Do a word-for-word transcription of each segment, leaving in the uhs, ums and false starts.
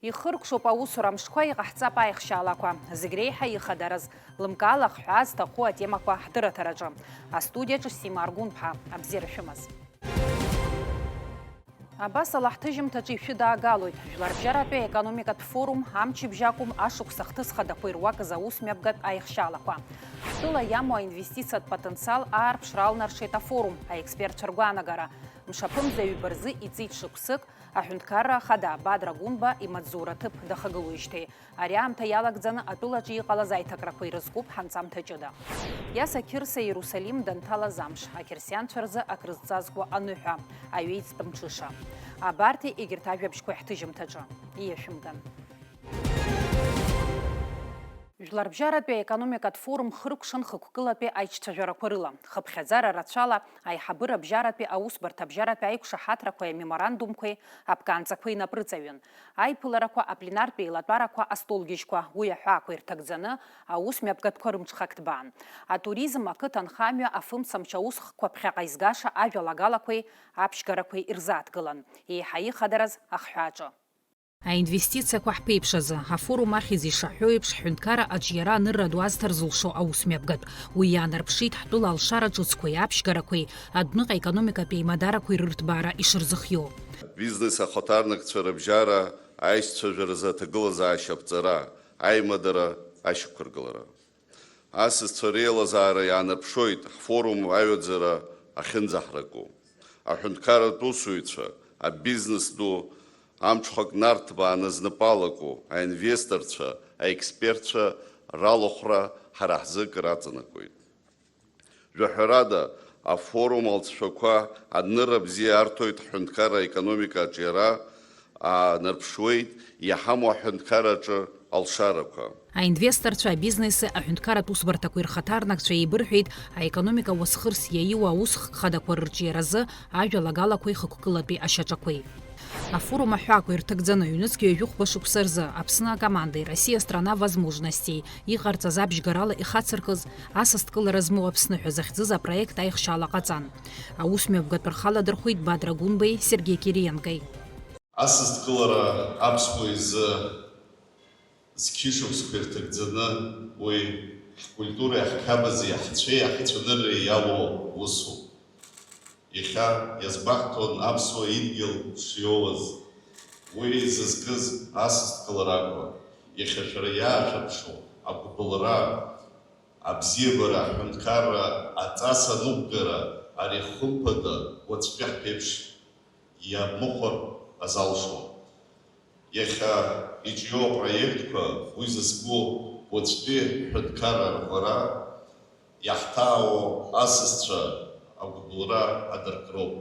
Ихыркәшоуп аусура амшқәа, иҟаҳҵап аихшьаалақәа. Зегь реиҳа ихадараз, лымкаала ахҳәаа зҭаху атемақәа ҳдырраҭараҿы. Астудиаҿы Сима Аргәынԥҳа, абзиара шәымаз. Абасала ҳҭыжьымҭаҿы ишәыдаагалоит, Жәларбжьаратәи аекономикатә форум, амчыбжь акәым, ашықәс ахҭыс хадақәа ируакыз аусмҩаԥгатә аихшьаалақәа. Ҳтәыла иамоу аинвестициатә потенциал аарԥшра алнаршеит афорум, аекспертцәа ргәаанагара. Мшаԥымза ҩба рзы иҵит шықәсык, аҳәынҭқарра ахада Бадра Гәынба имаҵзура аҭыԥ дахагылоижьҭеи. Ари аамҭа иалагӡаны атәылаҿы иҟалаз аиҭакрақәа ирызкуп ҳанҵамҭа ҷыда. Иаса Қьырса Иерусалим данҭалаз амш, ақьырсианцәа рзы акрызҵазкуа аныҳәа, аҩеицтә мҽыша. Абарҭи егьырҭ ажәабжьқәеи ҳҭыжьымҭаҿы. Ииашәымган. Жәларбжьаратәи аекономикатә форум хыркәшан хықәкылатәи аиҿцәажәарақәа рыла, хыԥхьаӡара рацәала аиҳабыра абжьаратәи аусбарҭа абжьаратәи аиқәшаҳаҭрақәеи амеморандумқәеи аԥканҵақәеи инапрыҵаҩын. Аиԥыларақәа, апленартә еилатәарақәа, астолгьежьқәа, уи аҳәаақәа ирҭагӡаны, аусмҩаԥгатәқәа рымҽхак ҭбаан. Атуризм, ақыҭанхамҩа, афымцамч аусхкқәа ԥхьаҟа изгаша ажәалагалақәеи аԥшьгарақәеи ирзааҭгылан, еиҳа ихадараз ахҳәааҿы. Аинвестициақәа ҳԥеиԥш азы, афорум ахьӡ ишаҳәо еиԥш, ҳҳәынҭқарра аҿиара анырра ду азҭар зылшо аусмҩаԥгатә. Уи иаанарԥшит ҳтәыла алшара ҿыцқәеи аԥшьгарақәеи, адәныҟа економикатә еимадарақәеи рырҭбаара ишырзыхиоу. Бизнес ахаҭарнакцәа рыбжьара аишьцәажәаразы аҭагылазаашьа аԥҵара, аимадара ашьақәыргылара. Асасцәа реилазаара иаанарԥшуеит ҳфорум аҩаӡара ахьынӡаҳраку. Аҳәынҭқарратә усуҩцәа, абизнес ду, амҽхак нарҭбааны знапы алаку аинвесторцәа, аекспертцәа ралахәра ҳара ҳзы акыр аҵанакуеит. Жәаҳәарада, афорум алҵшәақәа анырра бзиа арҭоит ҳҳәынҭқарра аекономика аҿиара, аанарԥшуеит иҳамоу аҳәынҭқарраҿы алшарақәа. Аинвесторцәа, абизнеси аҳәынҭқарратә усбарҭақәеи рхаҭарнакцәа еибырҳәеит аекономика уасхырс иаиуа аусхк хадақәа рырҿиаразы ажәалагалақәеи хықәкылатәи ашьаҿақәеи. Афорум аҳәаақәа ирҭагӡаны ҩнызқь ҩажәи хәба шықәса рзы Аԥсны акомандеи Россия страна возможностей иҟарҵаз абжьгарала ихацыркыз асасдкылара змоу Аԥсны ҳәа захьӡыз апроект аихшьаала ҟаҵан. Аусмҩаԥгатә рхаладырхәит Бадра Гәынбеи Сергеи Кириенкои. Асасдкылара аԥсуа изы зқьышықәсқәа ирҭагӡаны уи ҳкультуреи ҳқьабзи ҳцәеи ҳцәанырреи иалоу усуп. Иахьа иазгәаҳҭон аԥсуа идгьыл шиоуаз, уи изызкыз асасдкылара акәын. Иахьа шәара иаашәырԥшу агәыбылра, абзиабара, аҳәынҭқарра, аҵас аныҟәгара, ари хымԥада уаҵәтәи ҳԥеиԥш иамыхәар азалшом. Иахьа иҿиоу апроектқәа, уи зызку уаҵәтәи ҳҳәынҭқарра арӷәӷәара, иаҳҭаауа асасцәа агәыбылра адыркроуп.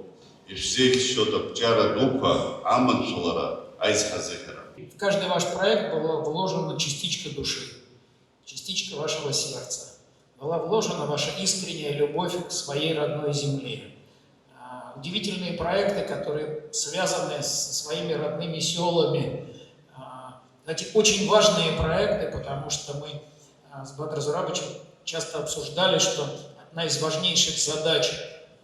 Ишәзеиӷьсшьоит ақәҿиара дуқәа, аманшәалара, аизҳазыӷьара. В каждый ваш проект была вложена частичка души, частичка вашего сердца. Была вложена ваша искренняя любовь к своей родной земле. А, удивительные проекты, которые связаны со своими родными сёлами. А, кстати, очень важные проекты, потому что мы, а, с Бадром Зурабовичем часто обсуждали, что одна из важнейших задач,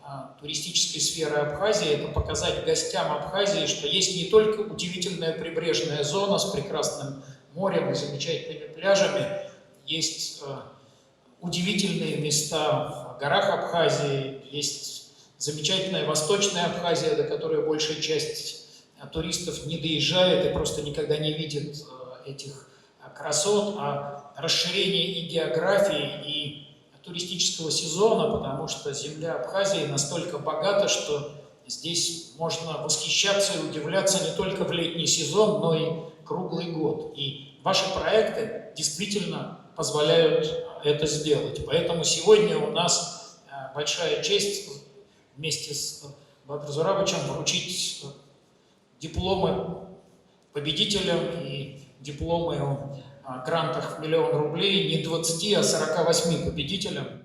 а, туристической сферы Абхазии — это показать гостям Абхазии, что есть не только удивительная прибрежная зона с прекрасным морем и замечательными пляжами, есть, а, удивительные места в горах Абхазии, есть замечательная Восточная Абхазия, до которой большая часть, а, туристов не доезжает и просто никогда не видит, э, этих, а, красот, а расширение и географии, и туристического сезона, потому что земля Абхазии настолько богата, что здесь можно восхищаться и удивляться не только в летний сезон, но и круглый год. И ваши проекты действительно позволяют это сделать. Поэтому сегодня у нас, э, большая честь вместе с Бадром Зурабовичем вручить, э, дипломы победителям и дипломы о, а, грантах в миллион рублей не двадцати, а сорока восьми победителям.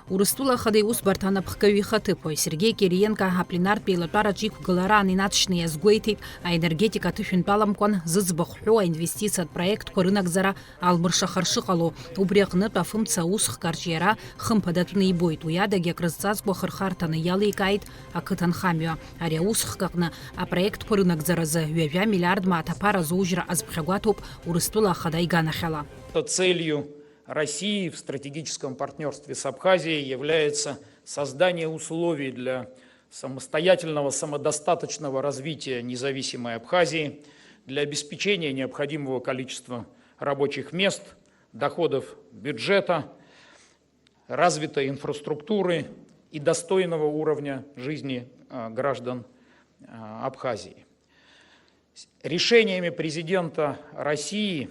Урыстәыла Ахада иусбарҭа анапхгаҩ ихаҭыԥуаҩ Сергеи Кириенко апленартә еилатәараҿы иқәгылараан инаҵшьны иазгәеиҭеит, аенергетика аҭышәынтәаламкәан зыӡбахә ҳәоу аинвестициатә проектқәа рынагӡара алмыршахар шыҟало, убри аҟнытә афымца аусхк арҿиара хымԥадатәны ибоит, уи адагьы акрызҵазкуа ахырхарҭаны иаликааит ақыҭанхамҩа. Ари аусхк аҟны апроектқәа рынагӡаразы ҩажәа миллиард мааҭ аԥара азоужьра азԥхьагәаҭоуп Урыстәыла Ахада иганахьала. Целью России в стратегическом партнерстве с Абхазией является создание условий для самостоятельного, самодостаточного развития независимой Абхазии, для обеспечения необходимого количества рабочих мест, доходов бюджета, развитой инфраструктуры и достойного уровня жизни, а, граждан, а, Абхазии. С-, решениями президента России,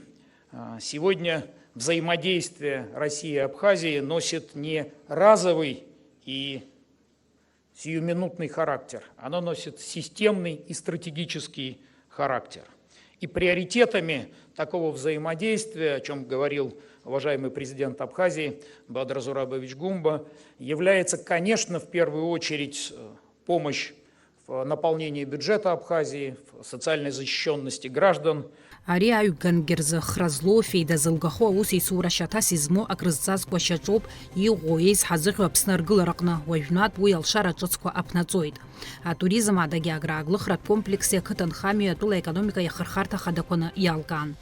а, сегодня взаимодействие России и Абхазии носит не разовый и сиюминутный характер, оно носит системный и стратегический характер. И приоритетами такого взаимодействия, о чём говорил уважаемый президент Абхазии Бадра Зурабович Гумба, является, конечно, в первую очередь, э, помощь в наполнении бюджета Абхазии, в социальной защищённости граждан. Ари аҩгангьы рзы хра злоу, феида зылгахо аус исура шьаҭас измоу акрызҵазкуа шьаҿоуп, иӷәӷәоу еизҳа зыхьу Аԥсны аргылараҟны, уажәнатә уи алшара ҿыцқәа аԥнаҵоит. Атуризм адагьы аграаглыхратә комплекси ақыҭанхамҩеи атәыла аекономика иахырхарҭа хадақәаны иалкаан.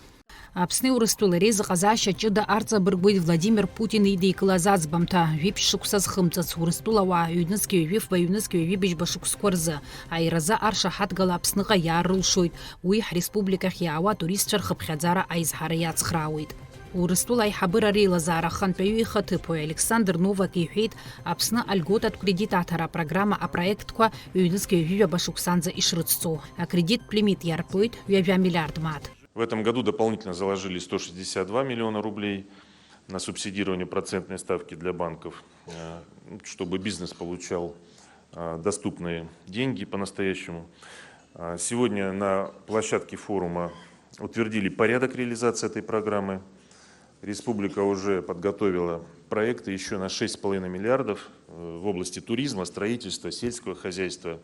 Аԥсни Урыстәылеи реизыҟазаашьа ҷыда арҵабыргуеит Владимир Путин идикылаз аӡбамҭа, жәиԥшь шықәса зхымҵыц, Урыстәылауаа ҩнызқьи ҩажәи фба, ҩнызқьи ҩажәи быжьба шықәсқәа рзы аиразы аршаҳаҭгала Аԥсныҟа иаарылшоит, уи ҳреспубликахь иаауа атуристцәа рхыԥхьаӡара аизҳара иацхраауеит. Урыстәыла аиҳабыра реилазаара ахантәаҩы ихаҭыԥуаҩ Александр Новак иҳәеит, Аԥсны альготатә кредит аҭара апрограмма апроектқәа ҩнызқьи ҩажәи жәаба шықәсанӡа ишрыцҵоу. Акредиттә лимит иартәоит ҩажәа миллиард мааҭ. В этом году дополнительно заложили сто шестьдесят два миллиона рублей на субсидирование процентной ставки для банков, э, чтобы бизнес получал, э, доступные деньги по-настоящему. Э, сегодня на площадке форума утвердили порядок реализации этой программы. Республика уже подготовила проекты ещё на шесть с половиной миллиардов, э, в области туризма, строительства, сельского хозяйства.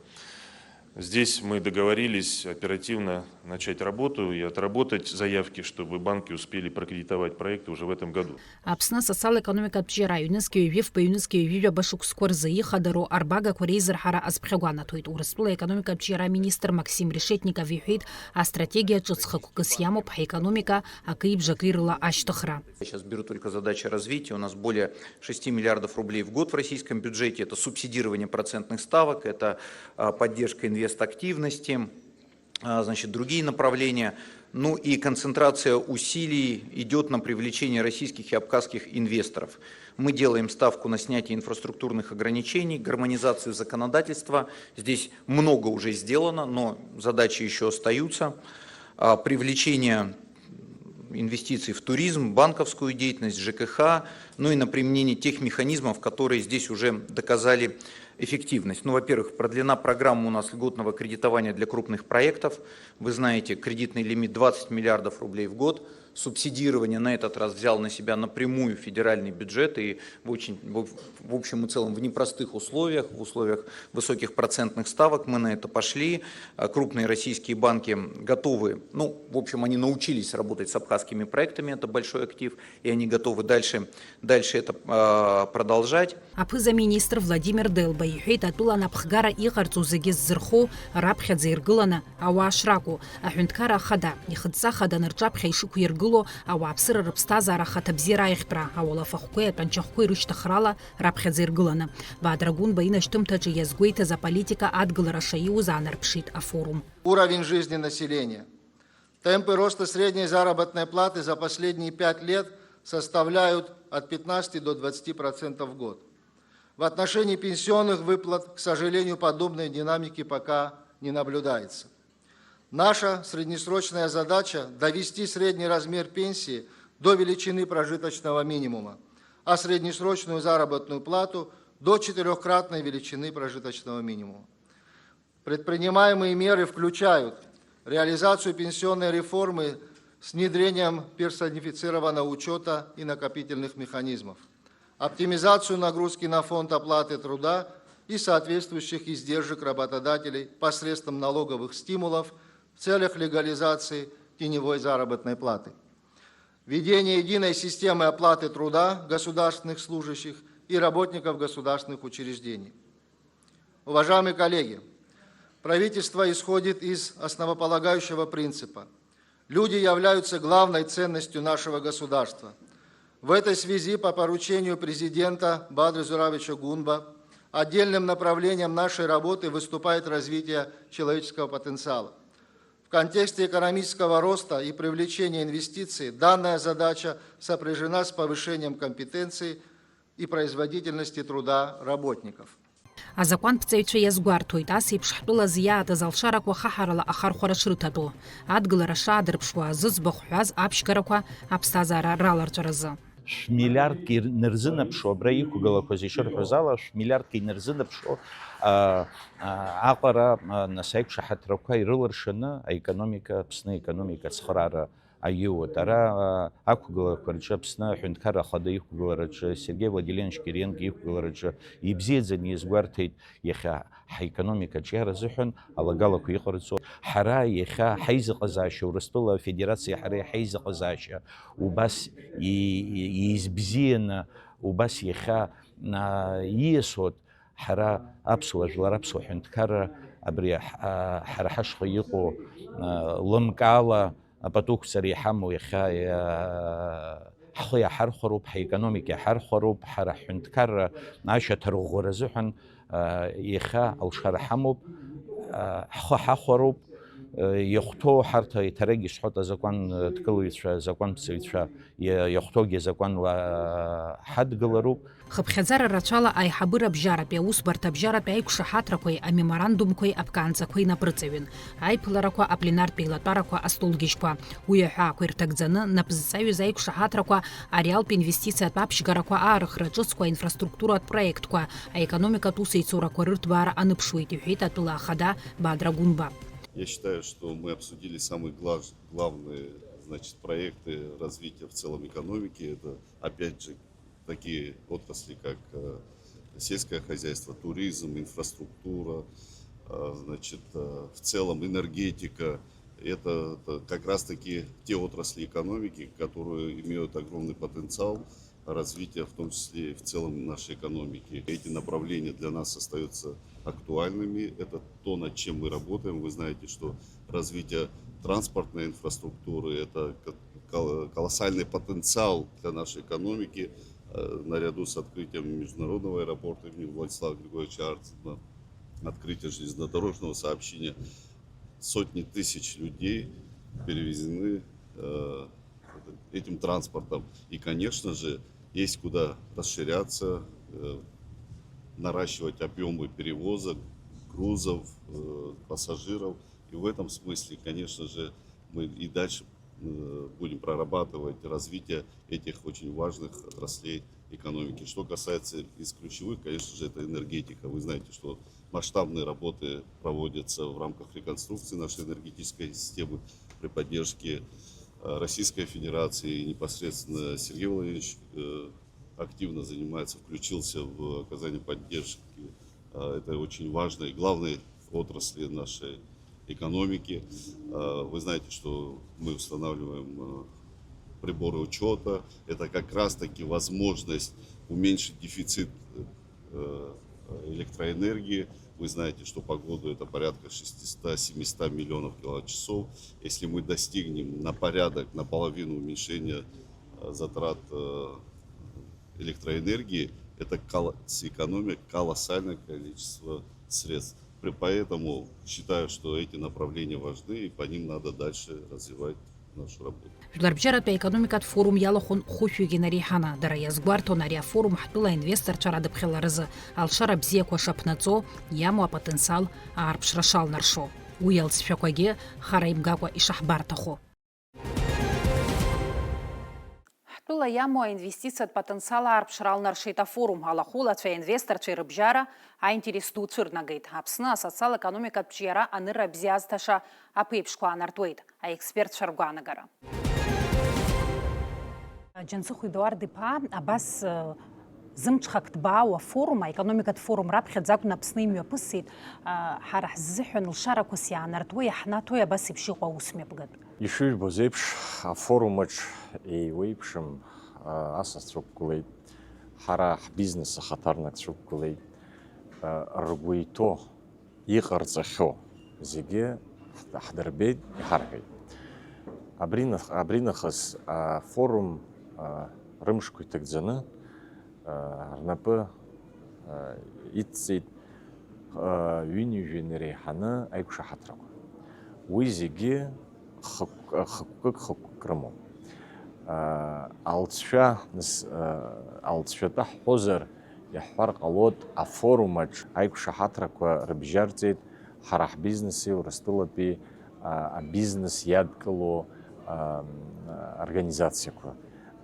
Здесь мы договорились оперативно начать работу и отработать заявки, чтобы банки успели прокредитовать проекты уже в этом году. Аԥсны асоциал-економикатә ҿиара ҩнызқьи ҩажәи фба, ҩнызқьи ҩажәи жәаба шықәсқәа рзы ихадароу арбагақәа реизырҳара азԥхьагәанаҭоит Урыстәыла аекономикатә ҿиара аминистр Максим Решетников иҳәеит, астратегиа ҿыц хықәкыс иамоуп ҳаекономика акы-ибжаки рыла ашьҭыхра. Я сейчас беру только задачи развития. У нас более шести миллиардов рублей в год в российском бюджете. Это субсидирование процентных ставок, это, а, поддержка инвестактивности, а, значит, другие направления. Ну и концентрация усилий идёт на привлечение российских и абхазских инвесторов. Мы делаем ставку на снятие инфраструктурных ограничений, гармонизацию законодательства. Здесь много уже сделано, но задачи ещё остаются. А, привлечение инвестиций в туризм, банковскую деятельность, Ж К Х, ну и на применение тех механизмов, которые здесь уже доказали эффективность. Ну, во-первых, продлена программа у нас льготного кредитования для крупных проектов. Вы знаете, кредитный лимит двадцать миллиардов рублей в год. Субсидирование на этот раз взял на себя напрямую федеральный бюджет, и в очень, в, в общем и целом в непростых условиях, в условиях высоких процентных ставок мы на это пошли. А, крупные российские банки готовы, ну, в общем, они научились работать с абхазскими проектами, это большой актив, и они готовы дальше, дальше это, а, продолжать. Аԥыза-министр Владимир Делба иҳәеит, атәыла анапхгара иҟарҵо зегьы ззырхоу раԥхьаӡа иргыланы ауаа шракәу. Аҳәынҭқарра ахада, ихыдҵа хаданы рҿаԥхьа ишықәиргыло ауааԥсыра рыԥсҭазаара ахаҭабзиара аиӷьтәра, ауалафахәқәеи атәанчахәқәеи рышьҭыхрала раԥхьаӡа иргыланы. Бадра Гәынба инашьҭымҭаҿы иазгәеиҭаз аполитика адгылара шаиуз аанарԥшит афорум. Уровень жизни населения. Темпы роста средней заработной платы за последние пять лет составляют от пятнадцати до двадцати процентов в год. В отношении пенсионных выплат, к сожалению, подобной динамики пока не наблюдается. Наша среднесрочная задача — довести средний размер пенсии до величины прожиточного минимума, а среднесрочную заработную плату — до четырёхкратной величины прожиточного минимума. Предпринимаемые меры включают реализацию пенсионной реформы с внедрением персонифицированного учёта и накопительных механизмов, оптимизацию нагрузки на фонд оплаты труда и соответствующих издержек работодателей посредством налоговых стимулов в целях легализации теневой заработной платы, введение единой системы оплаты труда государственных служащих и работников государственных учреждений. Уважаемые коллеги, правительство исходит из основополагающего принципа: люди являются главной ценностью нашего государства. В этой связи по поручению президента Бадры Зуравича Гунба отдельным направлением нашей работы выступает развитие человеческого потенциала. В контексте экономического роста и привлечения инвестиций данная задача сопряжена с повышением компетенции и производительности труда работников. Азакәанԥҵаҩцәа иазгәарҭоит, ас еиԥш ҳтәылазы иаатыз алшарақәа хаҳарала ахархәара шрыҭатәу, адгылара шаадырԥшуа, зыӡбахә ҳәаз аԥшьгарақәа аԥсҭазаара раларҵәаразы. Шә-миллиардк ир-, нырзынаԥшуа, абра иқәгылақәаз ишырҳәоз ала, шә-миллиардк инырзынаԥшуа, а, а, аҟара, а, нас аиқәшаҳаҭрақәа ирыларшаны аекономика, Аԥсны аекономика ацхыраара аиуеит. Ара, а, ақәгыларақәа рҿы, Аԥсны Аҳәынҭқарра Ахада иқәгылараҿы, Сергеи Владиленович Кириенко иқәгылараҿы ибзиаӡаны иазгәарҭеит иахьа ҳаекономика аҿиара азыҳәан алагалақәа иҟарҵо. Ҳара иахьа ҳаизыҟазаашьа, Урыстәыла Афедерациеи ҳареи ҳаизыҟазаашьа убас и-, и-, еизбзианы, убас иахьа, а, ииасуа, ҳара аԥсуа жәлар, аԥсуа ҳәынҭқарра абри ҳ-, а, ҳара ҳашҟа иҟоу, а, лымкаала апату ықәҵара иҳамоу иахьа, а, ҳхы иаҳархәароуп, ҳаекономика иаҳархәароуп, ҳара ҳҳәынҭқарра ашьаҭарӷәӷәара азыҳәан, а, иахьа алшара ҳамоуп, а, ҳхы ҳахәароуп, а, иахәҭоу ҳарҭ еиҭарак исҳәоит азакәан, а, дкылаҩцәа, азакәанԥҵаҩцәа иа-, иахәҭоугьы азакәанла, а, ҳадгылароуп. Хыԥхьаӡара рацәала аиҳабыра абжьаратәи аусбарҭа абжьаратәи аиқәшаҳаҭрақәеи амеморандумқәеи аԥкаанҵақәеи напрыҵаҩын. Аиԥыларақәа, апленартә еилатәарақәа, астолгьежьқәа. Уи аҳәаақәа ирҭагӡаны, напзҵаҩыз аиқәшаҳаҭрақәа, ареалтә инвестициатә аԥшьгарақәа, аарыхра ҿыцқәа, аинфраструктуратә проектқәа, аекономикатә усеицурақәа рырҭбаара аныԥшуеит, иҳәеит атәыла ахада Бадра Гәынба. Я считаю, что мы обсудили самые глаж-, главные, значит, проекты развития в целом экономики. Это, опять же, такие отрасли, как, э, сельское хозяйство, туризм, инфраструктура, э, значит, э, в целом энергетика. Это, это как раз-таки те отрасли экономики, которые имеют огромный потенциал развития, в том числе и в целом нашей экономики. Эти направления для нас остаются актуальными. Это то, над чем мы работаем. Вы знаете, что развитие транспортной инфраструктуры — это ко-, кол-, колоссальный потенциал для нашей экономики. Э, наряду с открытием международного аэропорта имени Владислава Григорьевича Артмана, открытие железнодорожного сообщения, сотни тысяч людей перевезены, э, этим транспортом. И, конечно же, есть куда расширяться, э, наращивать объемы перевозок, грузов, э, пассажиров. И в этом смысле, конечно же, мы и дальше, э, будем прорабатывать развитие этих очень важных отраслей экономики. Что касается из ключевых, конечно же, это энергетика. Вы знаете, что масштабные работы проводятся в рамках реконструкции нашей энергетической системы при поддержке, э, Российской Федерации. И непосредственно Сергей Владимирович, э, активно занимается, включился в оказание поддержки, э, этой очень важной, главной отрасли нашей экономики. Э, вы знаете, что мы устанавливаем, э, приборы учета. Это как раз-таки возможность уменьшить дефицит, э, электроэнергии. Вы знаете, что по году это порядка шестьсот-семьсот миллионов киловатт-часов. Если мы достигнем на порядок, наполовину уменьшения, э, затрат, э, электроэнергии, это кол-, сэкономит колоссальное количество средств. При-, поэтому считаю, что эти направления важны, и по ним надо дальше развивать нашу работу. Жәларбжьаратәи аекономикатә форум иалахәын хәышәҩык инареиҳаны. Дара иазгәарҭон, ари афорум ҳтәыла аинвесторцәа радыԥхьаларазы алшара бзиақәа шаԥнаҵо, иамоу апотенциал аарԥшра шалнаршо. Уи алҵшәақәагьы хара имгакәа ишаҳбарҭахо. Ҳтәыла иамоу аинвестициатә потенциал аарԥшра алнаршеит афорум. Алахәылацәеи аинвесторцәеи рыбжьара аинтерес ду цәырнагеит. Аԥсны асоциал-економикатә ҿиара анырра бзиа азҭаша аԥеиԥшқәа аанартуеит, аекспертцәа ргәаанагара. Џьансыхә Едуард-иԥа абас, э, Зымҽхак ҭбаау афорум, аекономикатә форум раԥхьаӡа акәны Аԥсны имҩаԥысит, ҳара ҳзыҳәан лшарақәас иаанартуеи иаҳнаҭои абас еиԥш иҟоу аусмҩаԥгатә? Ишыжәбоз еиԥш, афорумаҿ еиуеиԥшым асасцәа ықәгылеит, ҳара ҳбизнес ахаҭарнакцәа ықәгылеит, ргәы иҭоу иҟарҵахьоу зегьы ҳдырбеит, иҳарҳәеит. Абри нах-, абри нахыс афорум, а, рымшқәа иҭагӡаны, а, рнапы, а, идҵеит, а, ҩынҩажәа инареиҳаны аиқәшаҳаҭрақәа. Уи зегьы хықәк-, хықәкык, хықәкык рымоуп. А, алҵшәа, нас, а, алҵшәатәы ҳҳәозар, иаҳҳәар ҟалоит, афорумаҿ аиқәшаҳаҭрақәа рыбжьарҵеит ҳара ҳбизнеси Урыстәылатәи, а, абизнес иадкылоу, а, организациақәа.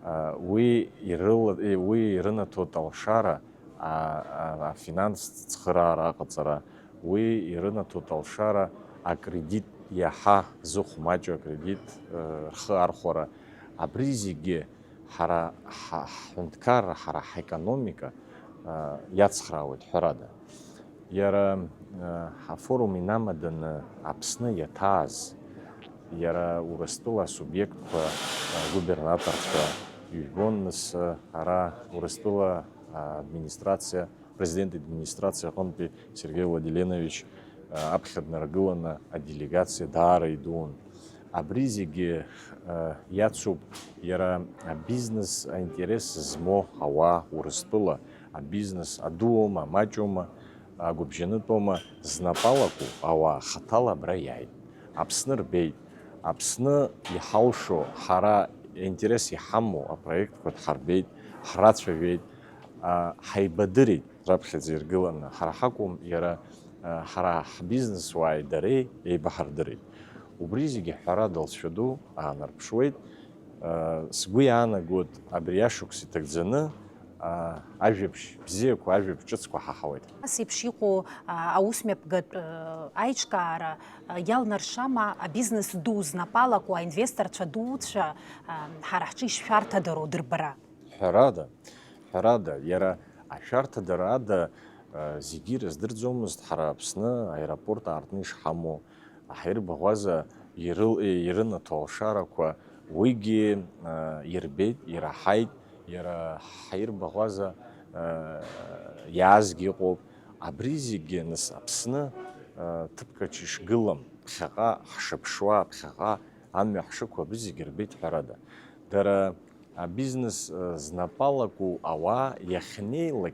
А, уи ирыла-, уи ирынаҭоит алшара, а, а, афинанстә цхыраара аҟаҵара, уи ирынаҭоит алшара акредит иаҳа зыхә маҷу акредит, э, рхы архәара. Абри зегьы ҳара ҳа-, ҳҳәынҭқарра, ҳара ҳекономика, а, иацхраауеит, ҳәарада. Иара, а, афорум инамаданы Аԥсны иаҭааз, иара Урыстәыла асубиектқәа, а, губернаторцәа ижәбон, нас, а, ара Урыстәыла, а, администрациа, Президент администрациа аҟынтәи Сергеи Владиленович, а, аԥхьа днаргыланы аделегациа даара идуун. Абри зегьы, а, иацуп иара абизнес аинтерес змоу ауаа Урыстәыла, абизнес адуоума, амаҷума, агәыбжьанытәоума, знапалаку ауаа хаҭала абра иааит. Аԥсны рбеит. Аԥсны иҳалшо, ҳара аинтерес иҳамоу апроектқәа дҳарбеит, ҳрацәажәеит, а, ҳаибадырит раԥхьаӡа иргыланы. Ҳара ҳакәым, иара, а, ҳара ҳбизнес уааи дареи еибаҳардырит. Убри зегьы ҳәарада алҵшәа ду аанарԥшуеит. Сгәы иаанагоит, абри ашықәс иҭагӡаны, а, ажәабжь бзиақәа, ажәабжь ҿыцқәа ҳаҳауеит. Ас еиԥш иҟоу, а, аусмҩаԥгатә, а, аиҿкаара, а, иалнаршама абизнес ду знапалаку аинвесторцәа дуцәа, а, ҳара ҳҿы ишшәарҭадароу дырбара? Ҳәарада, ҳәарада, иара ашәарҭадара ада, а, зегьы ирыздырӡомызт ҳара Аԥсны аеропорт аартны ишҳамоу. Аҳаирбаӷәаза ирыл-, ирынаҭо алшарақәа уигьы, а, ирбеит, ираҳаит, иара ҳаирбаӷәаза, а, иаазгьы ыҟоуп. Абри зегьы, нас, Аԥсны, а, ҭыԥкаҿ ишгылам, ԥхьаҟа ҳшыԥшуа, ԥхьаҟа амҩа ҳшықәу, абри зегьы рбеит ҳәарада. Дара абизнес, э, знапалаку ауаа иахьнеилак,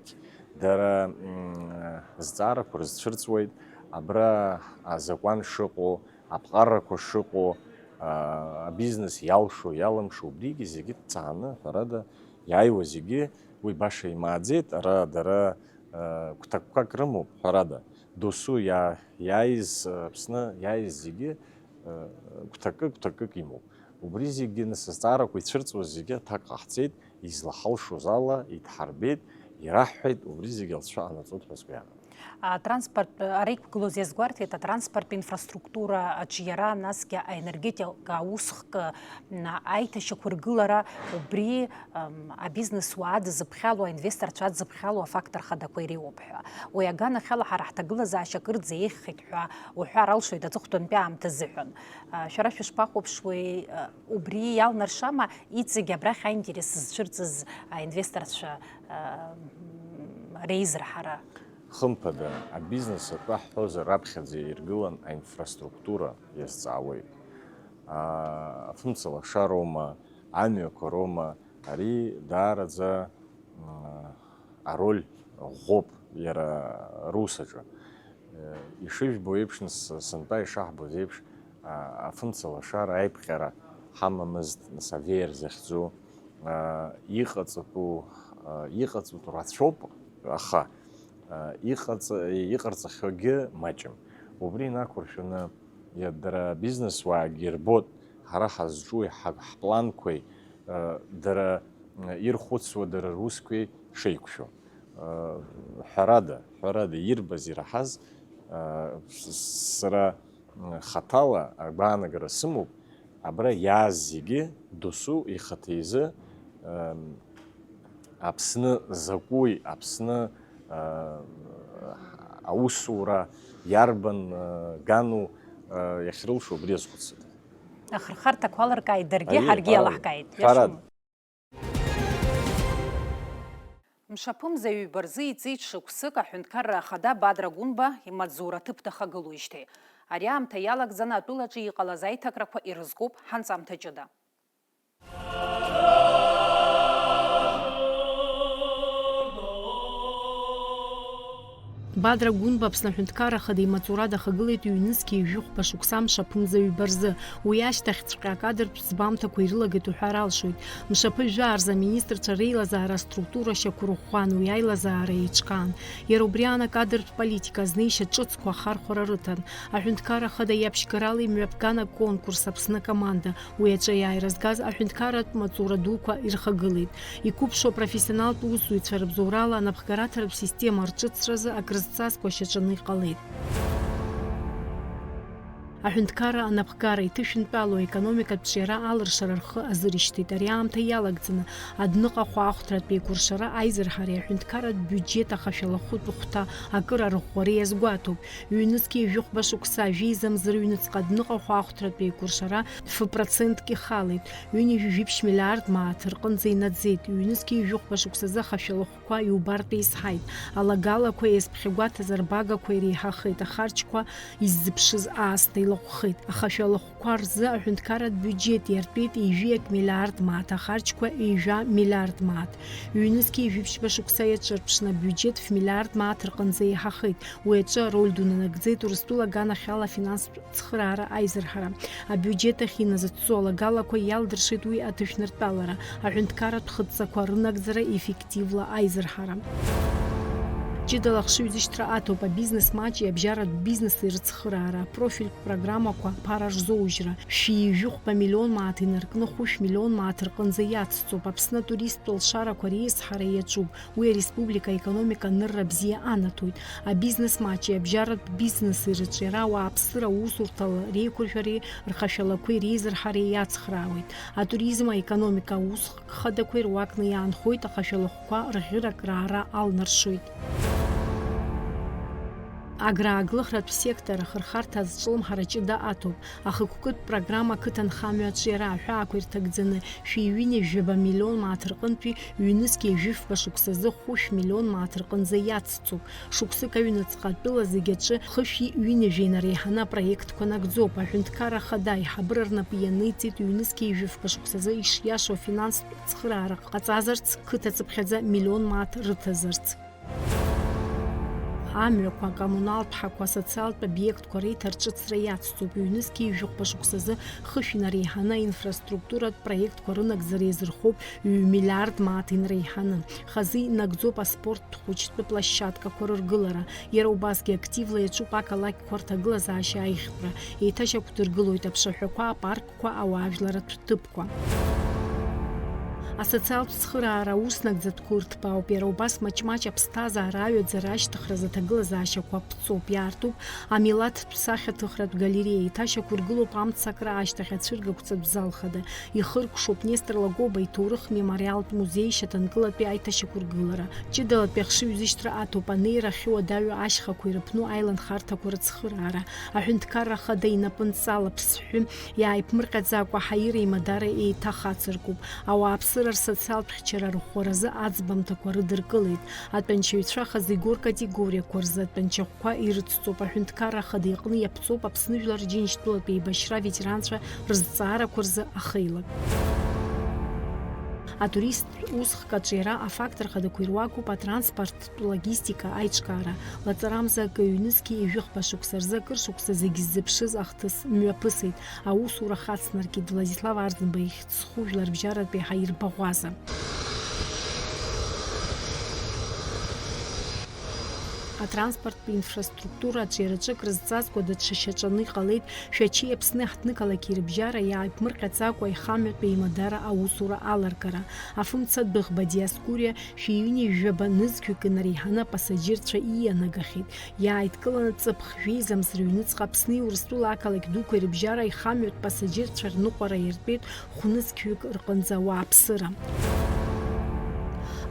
дара, м, зҵаарақәа рызцәырҵуеит, абра азакәан шыҟоу, аԥҟарақәа шыҟоу, а, абизнес иалшо, иалымшо, убригьы зегьы ҭҵааны, ҳәарада, иааиуа зегьы уи баша имааӡеит, ара дара, э, гәҭакқәак рымоуп, ҳәарада, досу иа-, иааиз, э, Аԥсны иааиз зегьы, э, гәҭакы, гәҭакык имоуп. Убри зегьы, нас, азҵаарақәа ицәырҵуаз зегьы аҭак ҟаҳҵеит, излаҳалшоз ала идҳарбеит, ираҳҳәеит, убри зегьы алҵшәа ҟанаҵоит ҳәа сгәы иаанагоит. Атранспорт, ара иқәгылоз иазгәарҭеит, атранспорттә инфраструктура аҿиара, насгьы аенергетика аусхк, м, аиҭашьақәыргылара, убри, м, абизнес уаа дызыԥхьало, аинвесторцәа дызыԥхьало афактор хадақәа иреиуоуп ҳәа. Уи аганахьала ҳара ҳҭагылазаашьа акырӡа еиӷьхеит ҳәа уҳәар алшоит аҵыхәтәантәи аамҭа азыҳәан. Шәара шәышԥахәаԥшуеи, убри иалнаршама иҵегь абрахь аинтерес зцәырҵыз аинвесторцәа, реизырҳара? Хымԥада, абизнес атәы ҳҳәозар, раԥхьаӡа иргылан аинфраструктура иазҵаауеит. Афымца лашароума, амҩақәа роума, ари даараӡа, м, ароль ӷәӷәоуп иара рус аҿы. Э, ишыжәбо еиԥш, нас, сынтәа ишаҳбоз еиԥш, а, афымца лашара аиԥҟьара ҳамамызт, нас, авеер захьӡу, а, иҟаҵатәу, а, иҟаҵатәу рацәоуп, аха, а, иҟаҵа-, иҟарҵахьоугьы маҷым. Убри инақәыршәаны, иа-, дара абизнесуаагьы ирбоит, ҳара ҳазҿуи, ҳа-, ҳпланқәеи, а, дара, а, ирхәыцуа, дара русқәеи шеиқәшәо. Ҳәарада, ҳәарада, ирбаз, ираҳаз, сара хаҭала агәаанагара сымоуп, абра иааз зегьы досу ихаҭа изы Аԥсны закәи, Аԥсны, аа, аусура иарбан, аа, гану, аа, иахьрылшо убри азхәыцит. Ахырхарҭақәа алыркааит даргьы, аиеи, ҳаргьы ҳәарада, иалаҳкааит. Ҳәарада. Иашоума? Мшаԥымза ҩба рзы иҵит шықәсык аҳәынҭқарра ахада Бадра Гәынба имаҵзура аҭыԥ дахагылоижьҭеи. Ари аамҭа иалагӡаны атәылаҿы иҟалаз аиҭакрақәа ирызкуп ҳанҵамҭа ҷыда. Бадра Гәынба Аԥсны Аҳәынҭқарра Ахада имаҵура дахагылеит ҩнызқьи жәохәба шықәса мшаԥымза ҩба рзы. Уи ашьҭахьҵәҟьа акадртә ӡбамҭақәа ирылагеит уҳәар алшоит. Мшаԥы жәаа рзы аминистрцәа реилазаара аструктура шьақәырӷәӷәан, уи аилазаара еиҿкаан. Иара убри аан акадртә политика азнеишьа ҿыцқәа ахархәара рыҭан. Аҳәынҭқарра Ахада иаԥшьгарала имҩаԥган аконкурс Аԥсны акоманда. Уи аҿы аиааира згаз аҳәынҭқарратә маҵура дуқәа ирхагылеит. Иқәыԥшу апрофессионалтә усзуҩцәа рыбзоурала анапхгараҭаратә система рҿыцразы акрызҵазкуа шьаҿаны иҟалеит. Аҳәынҭқарра анапхгара иҭышәынтәалоу аекономикатә ҿиара алыршара рхы азырышьҭит. Ари аамҭа иалагӡаны адәныҟа хәаахәҭратә еиқәыршара аизырҳареи аҳәынҭқарратә биуџьеҭ ахашәалахәытә хәҭа акыр арыӷәӷәареи иазгәаҭоуп. Ҩнызқьи жәохәба шықәса жәеиза мзы рыҩныҵҟа адәныҟа хәаахәҭратә еиқәыршара ф-процентк ихалеит, ҩынҩажәи жәиԥшь миллиард мааҭ рҟынӡа инаӡеит. Ҩнызқьи жәохәба шықәсазы ахашәалахәқәа иубартә еизҳаит, алагалақәа еизԥхьагәаҭаз арбагақәа иреиҳахеит, ахарџьқәа иззыԥшыз аасҭа илаҟәхеит. Ахашәалахәқәа рзы аҳәынҭқарратә биуџьеҭ иартәеит ҩажәи акы миллиард мааҭ, ахарџьқәа ҩажәа миллиард мааҭ. Ҩнызқьи жәиԥшьба шықәса иаҿырԥшны абиуџьеҭ ф-миллиард мааҭ рҟынӡа еиҳахеит. Уи аҿы ароль ду нанагӡеит Урыстәыла аганахьала афинанстә цхыраара аизырҳара. Абиуџьеҭ ахь иназыҵҵо алагалақәа иалдыршеит уи аҭышәныртәалара, аҳәынҭқарратә хыццакқәа рынагӡара еффективла аизырҳара. Ҷыдала ахшыҩзышьҭра аҭоуп абизнес маҷи абжьаратә бизнеси рыцхыраара, апрофильтә программақәа аԥара рзоужьра, шәи жәохәба миллион мааҭ инаркны хәышә миллион мааҭ рҟынӡа иацҵоуп, Аԥсны атуристтә лшарақәа реизҳара иаҿуп, уи ареспублика аекономика анырра бзиа анаҭоит. Абизнес маҷи абжьаратә бизнеси рыҿиара ауааԥсыра аусурҭала реиқәыршәареи рхашәалақәеи реизырҳареи иацхраауеит. Атуризм аекономика аус хадақәеи руакны иаанхоит ахашәалахәқәа рӷьырак раара алнаршоит. Аграаглыхратә сектор ахырхарҭа азҿлымҳара ҷыда аҭоуп. Ахықәкытә программа ақыҭанхамҩа аҿиара аҳәаақәа ирҭагӡаны, шәи ҩынҩажәаба миллион мааҭ рҟынтәи ҩнызқьи жәыфба шықәсазы хәышә миллион мааҭ рҟынӡа иацҵоуп. Шықәсык аҩныҵҟа атәыла зегь аҿы хышәи ҩынҩажәи инареиҳаны апроектқәа нагӡоуп. Аҳәынҭқарра Ахада аиҳабыра рнапы ианиҵеит ҩнызқьи жәыфба шықәсазы ишиашоу афинанстә цхыраара ҟаҵазарц қыҭа цыԥхьаӡа миллион мааҭ рыҭазарц. Амҩақәа, акоммуналтә ҳақәа, асоциалтә обиектқәа реиҭарҿыцра иацҵоуп. Ҩнызқьи жәохәба шықәсазы хышә инареиҳаны аинфраструктуратә проектқәа рынагӡара иазырхоуп ҩ-миллиард мааҭ инареиҳаны. Хазы инагӡоуп аспорттә хәыҷтәы площадкақәа рыргылара. Иара убасгьы активла иаҿуп ақалақьқәа рҭагылазаашьа аиӷьтәра. Еиҭашьақәдыргылоит аԥшаҳәақәа, апарк, қәа, ауаажәларратә ҭыԥқәа. Асоциалтә цхыраара ауснаӡатә гәырҭба ауп, иара убас маҷ-маҷ аԥсҭазаара аҩаӡара ашьҭыхразы аҭагылазаашьақәа ԥҵоуп, иаартуп амилаҭтә сахьаҭыхратә галереиа, еиҭашьақәыргылоуп амцакра ашьҭахь ацәыргақәҵатә зал хада, ихыркәшоуп Нестор Логоба иҭоурых мемориалтә музеи шьаҭанкылатәи аиҭашьақәыргылара. Ҷыдалатәи ахшыҩзышьҭра аҭоуп анеира ахьуадаҩу ашьхақәа ирыԥну аиланхарҭақәа рыцхыраара. Аҳәынҭқарра Ахада инапынҵала ԥсҳәы иааиԥмырҟьаӡакәа ҳаира имадара еиҭахацыркуп. Ауааԥсыра рсоциалтә хьчара рыхәхәаразы аӡбамҭақәа рыдыркылеит. Атәанчаҩцәа хазы игоу ркатегориақәа рзы атәанчахәқәа ирыцҵоуп. Аҳәынҭқарра Ахада иҟны иаԥҵоуп Аԥсны Жәлар Рџьынџьтәылатәи еибашьра аветеранцәа рызҵаарақәа рзы ахеилак. Атуристтә усхк аҿиара афактор хадақәа ируакуп атранспорттә логистика аиҿкаара. Лаҵарамза акы ҩнызқьи ҩажәихәба шықәса рзы акыр шықәса зегь ззыԥшыз ахҭыс мҩаԥысит. Аусура хацнаркит Владислав Арӡынба ихьӡ зху жәларбжьаратәи ҳаирбаӷәаза. Атранспорттә инфраструктура аҿиараҿы акрызҵазкуа даҽа шьаҿаны иҟалеит Шәачеи Аԥсни аҳҭнықалақьи рыбжьара иааиԥмырҟьаӡакәа аихамҩатәи аимадара аусура аларгара. Афымца адәыӷба Диоскуриа шәи ҩынҩажәаба нызқьҩык инареиҳаны апассаџьырцәа иианагахьеит. Иааидкыланы ҵыԥх жәеиза мза рыҩныҵҟа Аԥсни Урыстәыла ақалақь дуқәеи рыбжьара аихамҩатә пассаџьырцәа рныҟәара иартәеит хәнызқьҩык рҟынӡа ауааԥсыра.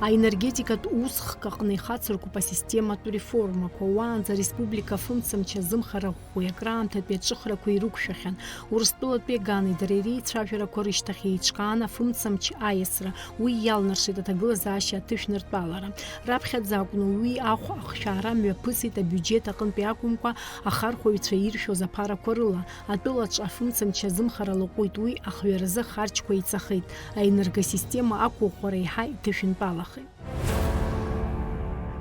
Аенергетикатә усхк аҟны ихацыркуп асистематә реформақәа. Уаанӡа ареспублика афымцамч азымхара ӷәӷәеи акраамҭатәи аҿыхрақәеи ирықәшәахьан. Урыстәылатәи агани дареи реицәажәарақәа рышьҭахь еиҿкаан афымцамч аиасра. Уи иалнаршеит аҭагылазаашьа аҭышәныртәалара. Раԥхьаӡа акәны уи ахә ахшәаара мҩаԥысит абиуџьет аҟынтәи акәымкәа, ахархәаҩцәа иршәоз аԥарақәа рыла. Атәылаҿ афымцамч азымхара лаҟәит, уи ахҩаразы ахарџьқәа еиҵахеит, аенергосистема ақәыӷәӷәара еиҳа иҭышәынтәалахеит.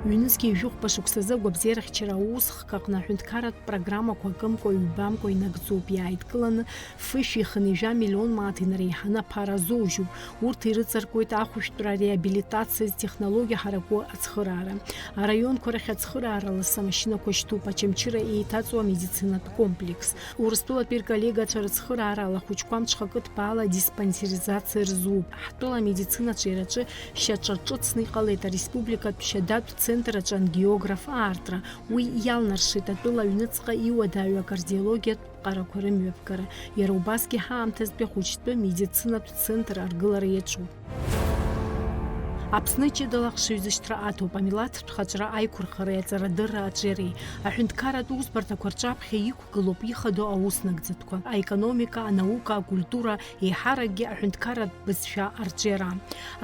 Ҩнызқьи жәохәба шықәсазы агәабзиарахьчара аусхк аҟны аҳәынҭқарратә программақәа акымкәа-ҩбамкәа инагӡоуп, иааидкыланы фышәи хынҩажәа миллион мааҭ инареиҳаны аԥара азоужьуп. Урҭ ирыҵаркуеит ахәышәтәра, реабилитациа, зтехнологиа ҳараку ацхыраара. Араионқәа рахь ацхыраара ласы амашьынақәа шьҭуп, Очамчыра еиҭаҵуа амедицинатә комплекс. Урыстәылатәи рколлегацәа рыцхыраара алахәыҷқәа мҽхакы ҭбаала диспансеризациа рзууп. Ҳтәыла амедицина аҿиараҿы шьаҿа ҿыцны иҟалеит ареспубликатә шьадатә центр аҿы ангиограф аартра. Уи иалнаршеит атәыла аҩныҵҟа иуадаҩу акардиологиатә ԥҟарақәа рымҩаԥгара. Иара убасгьы ҳаамҭазтәи ахәыҷтәы медицинатә центр аргылара иаҿуп. Аԥсны ҷыдала ахшыҩзышьҭра аҭоуп амилаҭтә хаҿра аиқәырхареи аҵарадырра аҿиареи. Аҳәынҭқарратә усбарҭақәа рҿаԥхьа иқәгылоуп ихадоу аус нагӡатәқәа, аекономика, анаука, акультура, еиҳаракгьы аҳәынҭқарратә бызшәа арҿиара.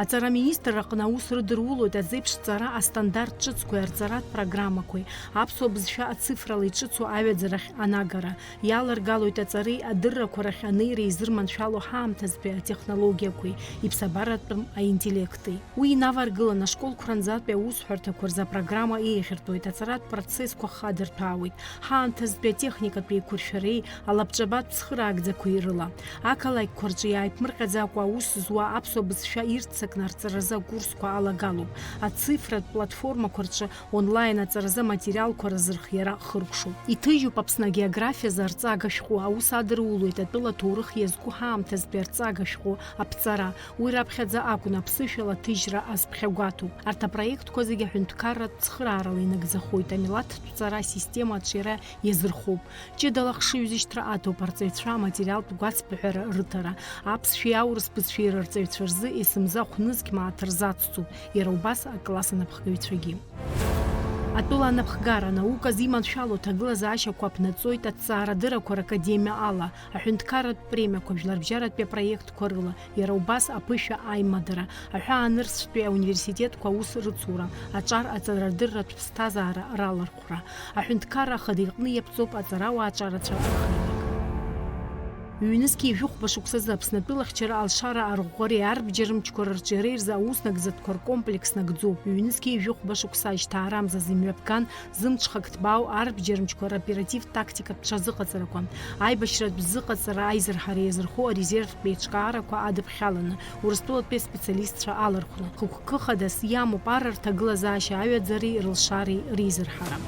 Аҵара аминистрра аҟны аус рыдырулоит азеиԥш ҵара астандарт ҿыцқәеи арҵаратә программақәеи, аԥсуа бызшәа ацифрала иҿыцу аҩаӡарахь анагара. Иаларгалоит аҵареи адыррақәа рахь анеира изырманшәало ҳаамҭазтәи атехнологиақәеи иԥсабаратәым аинтеллекти. Уи инаваргылан ашколқәа ранӡатәи аусҳәарҭақәа рзы апрограмма еиӷьыртәуеит, аҵаратә процессқәа хадырҭәаауеит, ҳаамҭазтәи атехникатә еиқәыршәареи алабҿабатә цхыраагӡақәеи рыла. Ақалақьқәа рҿы иааиԥмырҟьаӡакәа аус зуа аԥсуа бызшәа ирццакны арҵаразы акурсқәа алагалоуп. Ацифратә платформақәа рҿы онлайн аҵаразы аматериалқәа рзырхиара хыркәшоуп. Иҭыжьуп Аԥсны агеографиазы арҵага шәҟәы, аус адырулоит атәыла аҭоурых иазку ҳаамҭазтәи арҵага шәҟәы аԥҵара. Уи раԥхьаӡа акәын аԥсышәала аҭыжьра азԥхьагәаҭоу. Арҭ апроектқәа зегьы аҳәынҭқарратә цхыраарала инагӡахоит, амилаҭтә ҵара асистема аҿиара иазырхоуп. Ҷыдала ахшыҩзышьҭра аҭоуп арҵаҩцәа аматериалтә гәацԥыҳәара рыҭара. Аԥсшәеи аурыс бызшәеи рырҵаҩцәа рзы есымза хә-нызқь мааҭ рзацҵоуп, иара убас акласс анапхгаҩцәагьы. Атәыла анапхгара, анаука зиманшәало аҭагылазаашьақәа аԥнаҵоит Аҭҵаарадыррақәа ракадемиа ала. Аҳәынҭқарратә премиақәа, жәларбжьаратәи апроектқәа рыла, иара убас аԥышәа аимадара, аҳәаанырцәтәи ауниверситетқәа аус рыцура, аҿар аҵарадырратә ԥсҭазаара ралархәра, аҳәынҭқарра ахада иҟны иаԥҵоуп аҵарауаа аҿарацәа рхеилак. Ҩнызқьи жәохәба шықәсазы Аԥснытәыла ахьчара алшара арӷәӷәареи арбџьармчқәа рырҿиареи рзы аус нагӡатәқәа ркомплекс нагӡоуп. Ҩнызқьи жәохәба шықәса ажьҭаара амзазы имҩаԥган зымҽхак ҭбаау арбџьармчқәа роператив-тактикатә ҽазыҟаҵарақәа, аибашьратә зыҟаҵара аизырҳара иазырхо арезервтә еиҿкаарақәа адыԥхьаланы, Урыстәылатәи аспециалистцәа алархәны, хықәкы хадас иамоуп ар рҭагылазаашьа аҩаӡареи рылшареи реизырҳара.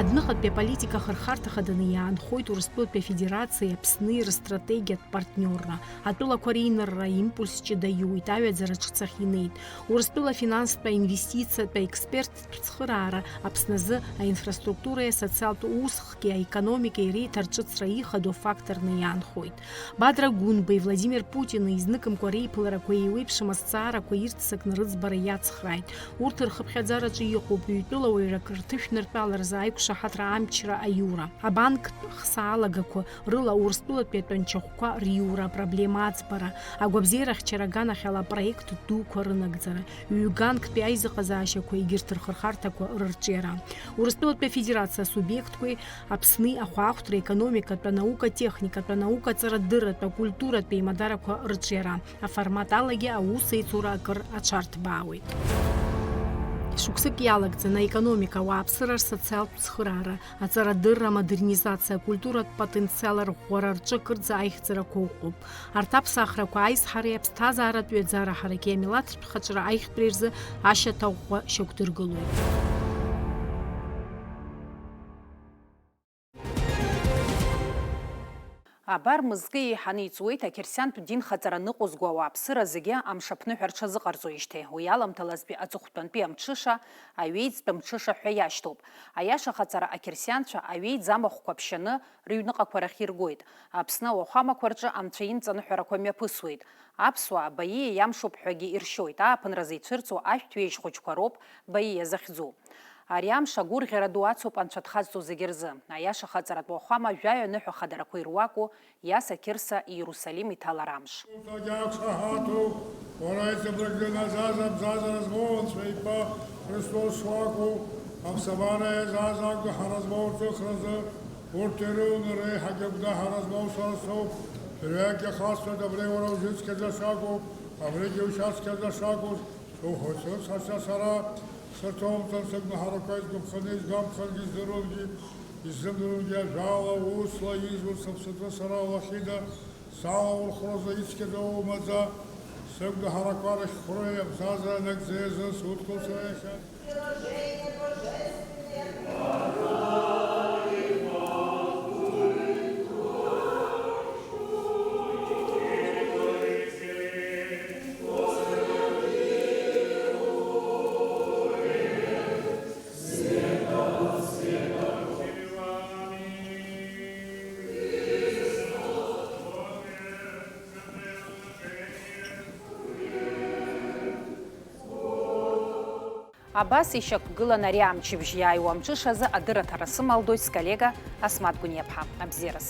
Адәныҟатәи аполитика ахырхарҭа хаданы иаанхоит Урыстәылатәи Афедерациеи Аԥсни рыстратегиатә партниорра. Атәылақәа реинырра импульс ҷыда иуит, аҩаӡара ҿыц ахь инеит. Урыстәыла афинанстә, аинвестициатә, аекспертттә цхыраара Аԥсны азы аинфраструктуреи асоциалтә усхки аекономикеи реиҭарҿыцра ихадоу факторны иаанхоит. Бадра Гәынбеи Владимир Путини изныкымкәа реиԥыларақәа еиуеиԥшым азҵаарақәа ирццакны рыӡбара иацхрааит. Урҭ рхыԥхьаӡараҿы иҟоуп ҩтәыла уаҩрак рҭышәныртәаларазы аиқәшаҳаҭра амчра аиура, абанктә хсаалагақәа рыла Урыстәылатәи атәанчахәқәа риура апроблема аӡбара, агәабзиарахьчара аганахьала апроект дуқәа рынагӡара, ҩганктәи аизыҟазаашьақәа егьырҭ рхырхарҭақәа рырҿиара. Урыстәылатәи Афедерациа асубиектқәеи Аԥсни ахәаахәҭра, аекономикатә, анаукатә, техникатә, анаукаҵарадырратә, акультуратә еимадарақәа рыҿиара, аформат алагьы аус еицура акыр аҽарҭбаауеит. Шықәсык иалагӡаны аекономика, ауааԥсыра рсоциалтә цхыраара, аҵарадырра амодернизациа, акультуратә потенциал арӷәӷәара рҿы акырӡа аихьӡарақәа ыҟоуп. Арҭ аԥсахрақәа аизҳареи аԥсҭазааратә ҩаӡара ҳараки амилаҭтә хаҿра аихтәреи рзы ашьаҭаӷәӷәа шьақәдыргылоит. Абар мызкы еиҳаны иҵуеит ақьырсиантә динхаҵара ныҟәызго ауааԥсыра зегьы амшаԥныҳәа рҽазыҟарҵоижьҭеи, уи аламҭалазтәи аҵыхәтәантәи амҽыша, аҩеиҵтәи амҽыша ҳәа иашьҭоуп. Аиашахаҵара ақьырсианцәа аҩеиӡамахәқәа ԥшьаны рыҩныҟақәа рахь иргоит. Аԥсны ауахәамақәа рҿы анцәа инҵаныҳәарақәа мҩаԥысуеит. Аԥсуаа Баииа иамшуп ҳәагьы иршьоит, ааԥынразы ицәырҵуа ашәҭ ҩежь хәыҷқәа роуп Баииа захьӡу. Ари амш агәырӷьара ду ацуп анцәа дхазҵо зегьы рзы. Аиашахаҵаратә уахәама жәаҩа ныҳәа хадарақәа ируаку Иаса Қьырса Иерусалим иҭалара амш. Урҭ зегьы ақәшаҳаҭуп, уара иҵабыргны Азаза абзазара змоу Анцәа иԥа Христос шуакәу, аԥсабара иазааз агәнаҳара змоу рҵыхразы, урҭ ирылны реиҳагьы агәнаҳара змоу сара соуп, дырҩегьых асҳәоит, абри уара узыцқьаӡа шакәу, абригьы ушьацқьаӡа шакәу, суҳәоит, срыцҳашьа сара, сырҭоумҵан сыгәнаҳарақәа изгәаԥханы, изгәамԥхаргьы, издыруангьы, иззымдыруангьы ажәала, усла, изур сыԥсаҭа сара алахьыда, салаурхәразы ицқьаӡа умаӡа, сыгәнаҳарақәа рыхьхәроуи абзазара нагӡеи азын судкыл сара иахьа. Абас ишьақәгылан ари амчыбжь иааиуа амҽышазы адырраҭара сымалдоит сколлега Асмаҭ Гәыниаԥҳа. Абзиараз.